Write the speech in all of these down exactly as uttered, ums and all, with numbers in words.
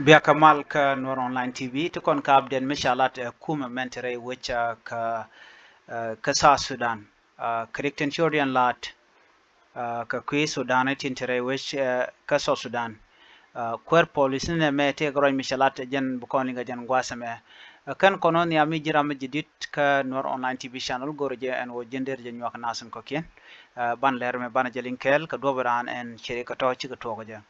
Bia kä mal kä Nuer Online T V, ti kɔn kä update mi ca lat ɛ kumɛ mɛn ti rɛy wec kä, kä South Sudan. Kä rik tin cor diɛn lat kä kui̱ Sudan tin ti rɛy wec kä South Sudan. Kuer police ni nɛ mɛ tëë kä ruac mi ca lat jɛn bi kɔn liŋ kä jɛn gua̱a̱th ɛmɛ. Kɛn kɔn ɔ nhiam mi ji̱ ram mi ji̱ dit kä Nuer Online T V channel, go̱rɛ jɛ ɛn wä ji̱n der jɛ nyuak nasin kɔkiɛn. Ban lɛr mɛ ban jɛ liŋ kɛɛl kä duɔp ran ɛn ciri kä tɔ cikɛ tuɔk jɛ.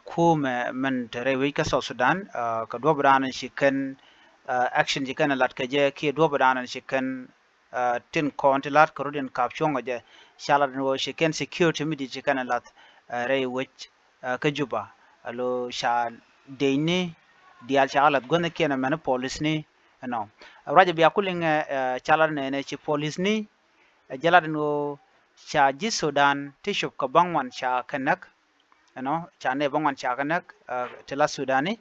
Kumɛ mɛn te rɛy wec kä South Sudan, kä duɔp ran ɛn ci kɛn action ci kɛn lat kɛ jɛ kiɛ duɔp ran ɛn ci kɛn tin kɔn ti lat kä rut in kap cuɔ̱ŋ kɛ jɛ. Ca lat ɛn wä ci kɛn security mi di ci kɛn lat rɛy wec kä Juba. Alo ca deny ni diaal ca lat guänh kiɛn mɛn police ni ɛnɔ. Ruacɛ bia kuliŋ ca lat nɛnɛ ci police ni ɛ jɛ lat ɛn wä ca ji̱ Sudan ti cop kä baŋ wan ca kɛ näk. Ɛnɔ ca nɛ baŋ wan ca kɛ näk ti la Sudani.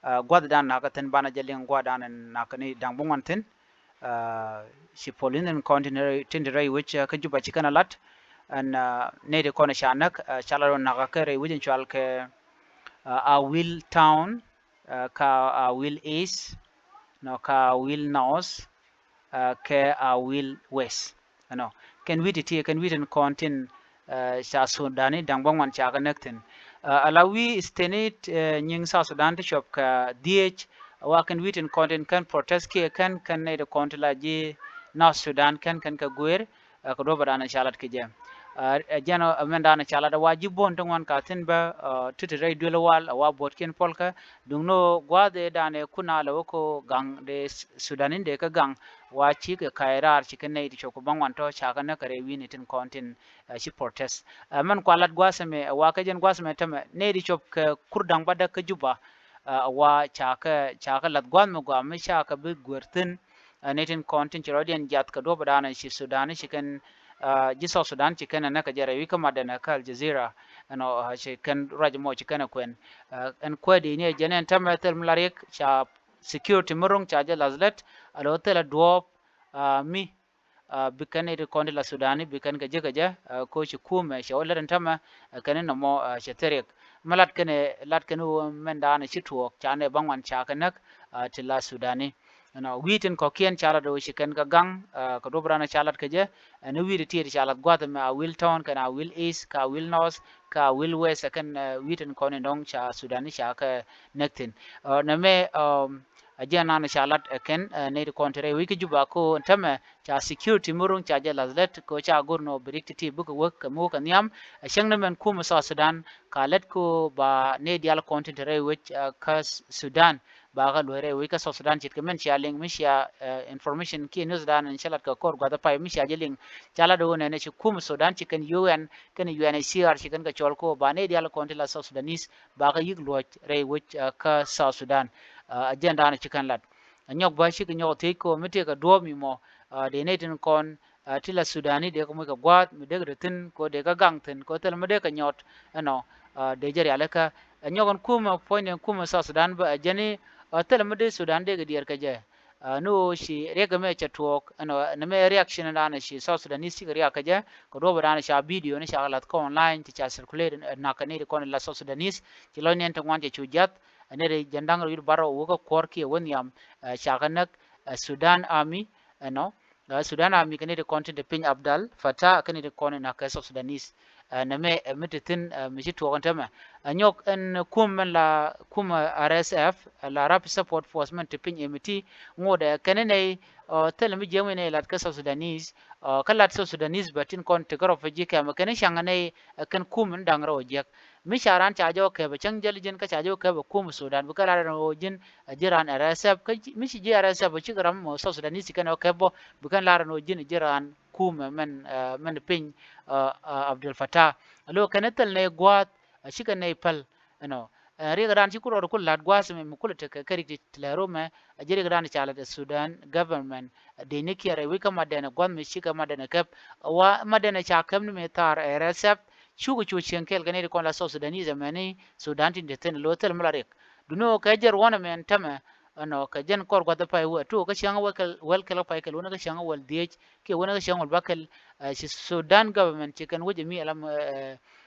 Gua̱th dan nakä thin banɛ jɛ liŋ gua̱th dan nakä ni daŋ baŋ wan thin. Ci police ni kɔn tin ti rɛy wec kä Juba ci kɛn lat. Ɛn nɛ ti kɔn ca näk ca lat nakä kɛ rɛy wec in cual kɛ Awil Town, kä Awil East, nɔ kä Awil North, kɛ Awil West. Ɛnɔ kɛn wi̱i̱ ti ti kɛn wi̱i̱ tin kɔn tin ca Sudani daŋ baŋ wan ca kɛ näk thin. Ala wi̱i̱ state ni nyiŋ South Sudan ti cuɔp kɛ dhiec, wa kɛn wi̱i̱ tin kɔn tin kɛn protest kiɛ kɛn kɛn nɛy ti kɔn ti la ji̱ North Sudan kɛn kɛn kɛ guer. Kä duɔpɛ dan ca lat kɛ jɛ. Ɛ jɛn ɛ mɛn dan ca lat wa ji̱ buɔ̱n ti ŋuan ka thin bä ti ti rɛy duel wal wa buɔt kiɛn pɔlkä. Duŋ ni gua̱a̱th ëë dan ɛ kun a lɛ wä ko gaŋ dee Sudan in dee kä gaŋ wa ci kɛ ka̱y raar ci kɛ nɛy ti cop kɛ baŋ wan tɔ ca kɛ näk kɛ rɛy wi̱i̱ni tin kɔn tin ci protest. Ɛ mɛn kua lat gua̱a̱th ɛmɛ ɛ wa kä jɛn gua̱a̱th ɛmɛ tämɛ nɛy ti cop kɛ kur da̱ŋ ba däk kä Juba. Ɛ wa ca kɛ ca kɛ lath gua̱a̱th mi gɔaa mi ca kɛ bi guer thi̱n. Ɛ ni tin kɔn tin ci rɔ̱diɛn jiath kɛ duɔ̱p dan ci Sudan ci kɛn ji̱ South Sudan ci kɛn ɛ näk kɛ jɛ rɛy wi̱i̱ kä matdɛn kä Al Jazeera. Ɛnɔ ci kɛn ruac mɔ ci kɛn ɛ kuɛn. Ɛn kuɛ di ni ɛ jɛn ɛn tämɛ thil mi la riɛk ca security mi ro̱ŋ ca jɛ lath lät. Alo thil ɛ duɔ̱ɔ̱p mi bi kɛn ni ti kɔn ti la Sudani bi kɛn kɛ jek kɛ jɛ. Ko ci kumɛ cɛ wä lät ɛn tämɛ kɛn ni nɔmɔ cɛ thil riɛk. Mi lat kɛn lat kɛn wä mɛn dan ci tuɔɔk ca nɛ baŋ wan ca kɛ näk ti la Sudani. Ɛnɔ wi̱i̱ tin kɔ̱kiɛn ca lat ɣöö ci kɛn kɛ gaŋ kä duɔ̱p ran ca lat kɛ jɛ. Ɛn wi̱i̱ ti tiet ca lat gua̱th ɛmɛ Awil Town kɛn Awil East kä Awil North kä Awil West ɛ kɛn wi̱i̱ tin kɔn in dɔ̱ŋ ca Sudani ca kɛ näk thi̱n. Nɛmɛ ɛ jɛn nan ca lat ɛ kɛn nɛy ti kɔn ti rɛy wec kä Juba ko ɛn tämɛ ca security mi ro̱ŋ ca jɛ lath lät ko ca go̱r nɔ bi riɛk ti ti bikɛ wek kɛ mi wek kɛ nhiam. Ɛ cäŋ ni mɛn kumɛ South Sudan ka lät ko ba nɛy diaal kɔn tin ti rɛy wec kä Sudan. Ba kä luɔ̱c rɛy wec kä South Sudan ce̱tkɛ mɛn cia liŋ mi cia information kiɛ news dan in cä lat kɛ kɔr gua̱th pay mi cia jɛ liŋ. Ca lat ɣöö nɛnɛ ci kumɛ Sudan ci kɛn U N kɛn U N H C R ci kɛn kɛ cɔl ko ba nɛy diaal kɔn ti la South Sudanese ba kä yi̱k luɔ̱c rɛy wec kä South Sudan. Ɛ jɛn dan ci kɛn lat. Ɛ nyɔk bä cikɛ nyɔk thiec ko mi tëëkɛ duɔ̱ɔ̱p mi mɔ dee nɛy tin kɔn ti la Sudani dee kɛ moc kɛ gua̱a̱th mi dee kɛ te thi̱n ko dee kɛ gaŋ thi̱n ko thil mi dee kɛ nyɔt. Ɛnɔ dee jɛ rialikä. Ɛ nyɔk ɛn kumɛ puɔ̱ny den kumɛ South Sudan bä ɛ jɛn i̱ thil mi dee Sudan dee kɛ diɛɛr kɛ jɛ. Ni ɣöö ci riɛk ɛmɛ cɛ tuɔɔk ɛnɔ nɛmɛ reaction dan ci South Sudanese cikɛ riak kɛ jɛ kɛ duɔ̱ɔ̱p dan ca video ni ca kɛ lath kä online ti ca circulate. Nak kɛ ni ti kɔn la South Sudanese ci lɔc ni ɛn ti ŋuan cɛ cu jiath. Ɛ ni ri jɛn da̱ŋ rɛw wi̱cdɛ bärɔw wä kä kuɔ̱r kiɛ wä nhiam ca kɛ näk Sudan Army. Ɛnɔ Sudan Army kɛ ni ti kɔn tin ti piny Abdel Fattah kɛ ni ti kɔn in nak kɛ South Sudanese. Nɛmɛ ɛ mi ti thi̱n mi ci tuɔɔk ɛn tämɛ. Ɛ nyɔk ɛn kumɛ mɛn la kumɛ R S F la Rapid Support Force mɛn ti piny M T ŋotdɛ kɛn ni nɛy thilɛ mi jiäk mi nɛy lat kä South Sudanese. Kä lat South Sudanese bä tin kɔn ti kä refugee camp kɛn ni ca̱ŋ nɛy kɛn kumɛ ni da̱ŋ rɛw jiäk. Mi ca raan ca jɛ wä kɛpɛ cäŋ jäl ji̱n kä ca jɛ wä kɛpɛ kumɛ Sudan bikɛ lat rɛn wä ji̱n ɛ ji̱ raan R S F kä mi ci ji̱ R S F ɛ cikɛ ram mɔ South Sudanese ci kɛn ɛ wä kɛp bä bikɛn lar ɛn ɣöö ji̱n ɛ ji̱ raan kumɛ mɛn mɛn piny Abdel Fattah. Alo kɛn ɛ thil nɛy gua̱a̱th ɛ cikɛ nɛy päl. Ɛnɔ riɛk dan ci ku rɔɔd ku la̱t gua̱a̱th ɛmɛ mi kulɛ tekɛ kɛ rik ti lɛ romɛ. Ɛ ji̱ riɛk dan ca lɛ te Sudan government dee ni kiɛn rɛy wec kä matdɛn ɛ gua̱a̱th mi cikɛ matdɛn ɛ kɛp. Wa matdɛn ɛ ca kɛp ni mi thaar ɛ R S F. Cukɛ cu cieŋ kɛɛl kɛ nɛy ti kɔn la South Sudanese ɛmɛni Sudan tin te thi̱n ɛ lo̱ thil mi la riɛk. Duni ɣöö kɛ jɛr wanɛ mɛn tämɛ ɛnɔ kɛ jɛn kɔr gua̱th pay wä tuɔɔk kä cieŋ wäl kɛl wäl kɛl pay kɛl wänä kä cieŋ wäl dhiec kiɛ wänä kä cieŋ wäl bäkɛl. Ci Sudan government ci kɛn wec ɛmi ɛlam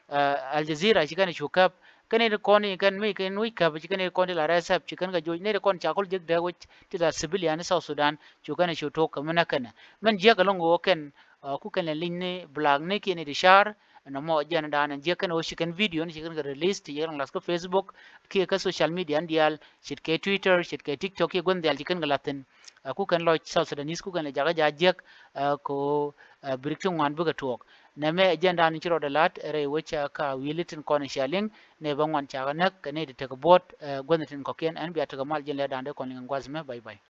Al Jazeera ci kɛn cu käp Kɛn nɛy ti kɔn i̱ kɛn mi kɛn wec käp ci kɛn nɛy ti kɔn ti la R S F ci kɛn kɛ joc nɛy ti kɔn ca kul jek dääk wec ti la civilian i̱ South Sudan cu kɛn cu tok kɛ mi na kɛn. Mɛn jiäk ɛlɔ̱ŋ ɣöö kɛn, uh, ku kɛn lɛ liny ni black ni kiɛ nɛy ti car. Nɔmɔ jɛn dan ɛn jiäk kɛn ɣöö ci kɛn video ni ci kɛn kɛ release ti yɛn lath kä Facebook kiɛ kä social media ni diaal ce̱tkɛ Twitter ce̱tkɛ TikTok kiɛ gua̱n dhial ci kɛn kɛ lath thi̱n. Uh, ku kɛn lɔc South Sudanese ku kɛn lɛ jakä ja jiäk, uh, ko, uh, birik ti ŋuan bikɛ tuɔɔk. Nɛmɛ ɛ jɛn dan ci rɔɔdɛ la̱t rɛy wec, uh, ka wi̱i̱li tin kɔn cia liŋ nɛ bä ŋuan ca kɛ näk kɛ nɛy ti tekɛ buɔ̱t, uh, gua̱n tin kɔ̱kiɛn ɛn bia tekɛ mal jɛn lɛ dan dee kɔn liŋ ɛn gua̱th mɛ. Bye bye.